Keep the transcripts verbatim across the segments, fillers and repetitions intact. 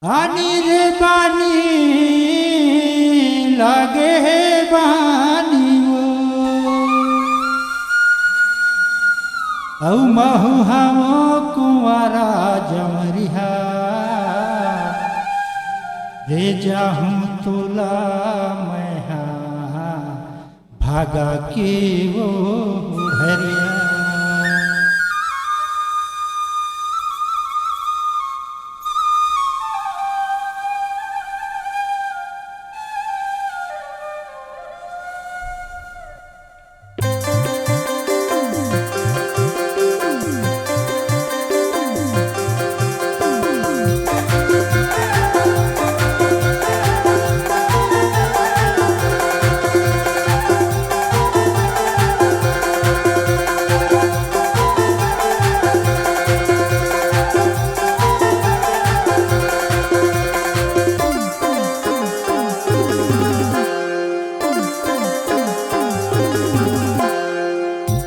आनी रे बानी, लागे हे बानी वो। अउ महू हवो कुंवारा जंवरिहा, दे जाहूं तोला मैं हा भागा के वो हरिया।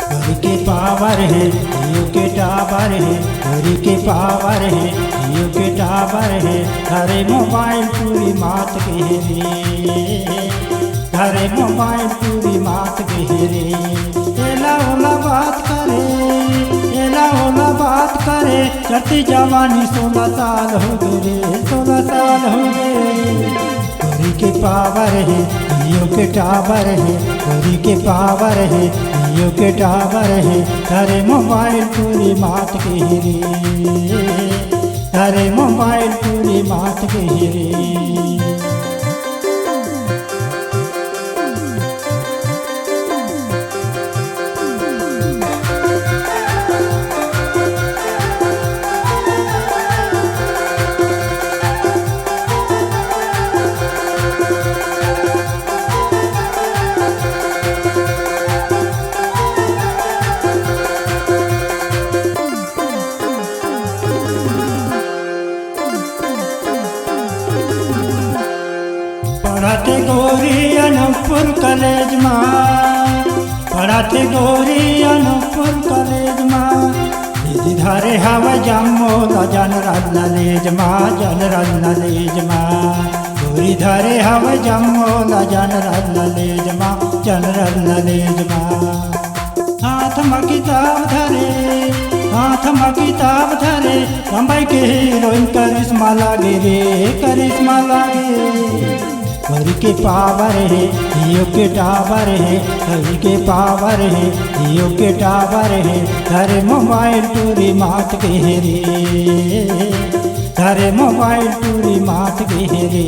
गोरी के पावर हे, जियो के टावर हे, गोरी के पावर हे, जियो के टावर हे। अरे मोबाइल टूरी मात के रे, अरे मोबाइल टूरी मात के रे। एला ओला बात करे, एला ओला बात करे, चढ़ती जवानी सोलह साल हो गे रे, सोलह साल हो गे। गोरी के पावर हे, जियो के टावर हे, गोरी के पावर हे, जियो के टावर हे। अरे मोबाइल टूरी मात के रे, अरे मोबाइल टूरी मात के रे। पढ़त गोरी अनूपपुर कॉलेज मा, पढ़त गोरी अनूपपुर कॉलेज मा। दीदी धरे हवय जम्मो ला जनरल नॉलेज मा, जनरल नॉलेज मा। गोरी धरे हवय जम्मो ला जनरल नॉलेज मा, जनरल नॉलेज मा। हाथ म किताब धरे, हाथ म किताब धरे, बम्बई के हीरोइन करिश्मा लागे रे, करिश्मा लागे। गोरी के पावर हे, जियो के टावर हे, गोरी के पावर हे, जियो के टावर हे। धरे मोबाइल टूरी मात के रे, धरे मोबाइल टूरी मात के रे।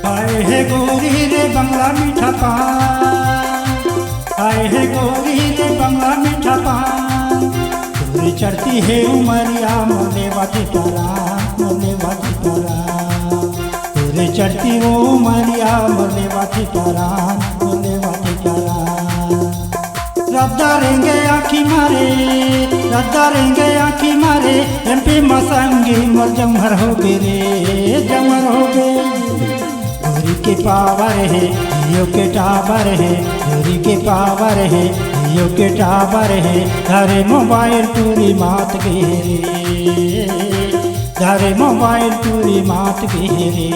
आए हे गोरी रे बंगला मीठा पान, आए हे गोरी रे बंगला मीठा पान। तोरे चढ़ती हे उमरिया मोले वाथे परान, मोले वाथे परान। तोरे चढ़ती वो उमरिया मोले वाथे परान, मोले वाथे परान। रद्दा रेंगे आँखी मारे, रद्दा रेंगे आँखी मारे, एमपी मसंगी मोर जमहर हो गे रे, जमहर हो गे। गोरी के पावर हे, जियो के टावर हे, गोरी के पावर हे, जियो के टावर हे। धरे मोबाइल टूरी मात के रे, धरे मोबाइल टूरी मात के रे।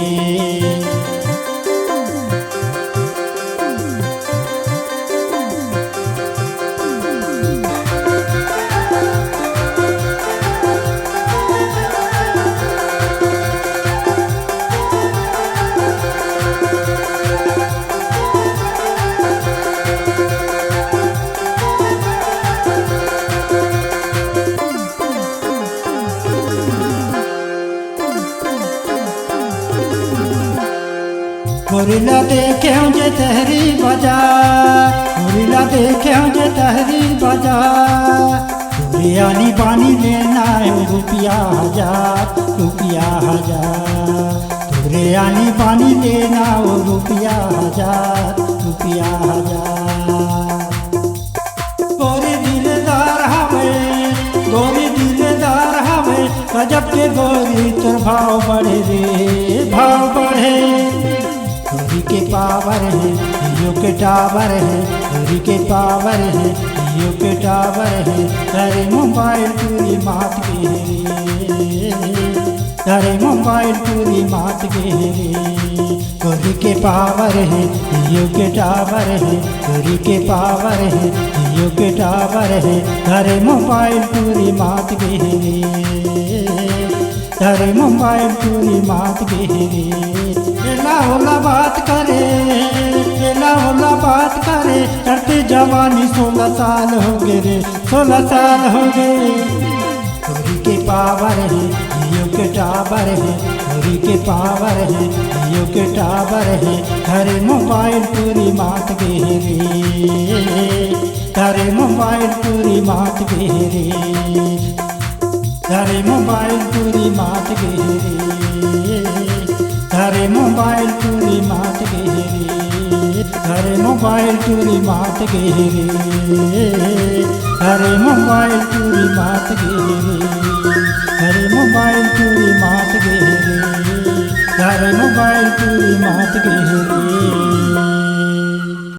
गोरी ला देखेंव जे तहरी बाजार, गोरी ला देखेंव जे तहरी बाजार। आनी बानी लेना हे रुपया हजार, रुपया हजार। तोरे आनी बानी लेना हे रुपया हजार, रुपया हजार। गोरी दिलदार हवे, गोरी दिलदार हवे, गजब के गोरी तोर भाव बढ़े रे, भाव बढ़े। गोरी के पावर हे, जियो के टावर हे, गोरी के पावर हे, जियो के टावर हे। अरे मोबाइल टूरी मात गे रे, अरे मोबाइल टूरी मात गे रे। गोरी के पावर हे, जियो के टावर हे, गोरी के पावर हे, जियो के टावर हे। अरे मोबाइल टूरी मात गे रे, अरे मोबाइल टूरी मात गे रे। एला ओला बात करे, एला ओला बात करे, चढ़ते जवानी सोलह साल हो गे रे, सोलह साल हो गे। गोरी के पावर हे, जियो के टावर हे, गोरी के पावर हे, जियो के टावर हे। अरे मोबाइल टूरी मात गे रे, अरे मोबाइल टूरी मात गे रे। अरे मोबाइल टूरी मात गे रे, अरे मोबाइल टूरी मात गे रे, अरे मोबाइल टूरी मात गे रे, अरे मोबाइल टूरी मात गे रे, अरे मोबाइल टूरी मात गे रे, अरे मोबाइल टूरी मात गे रे।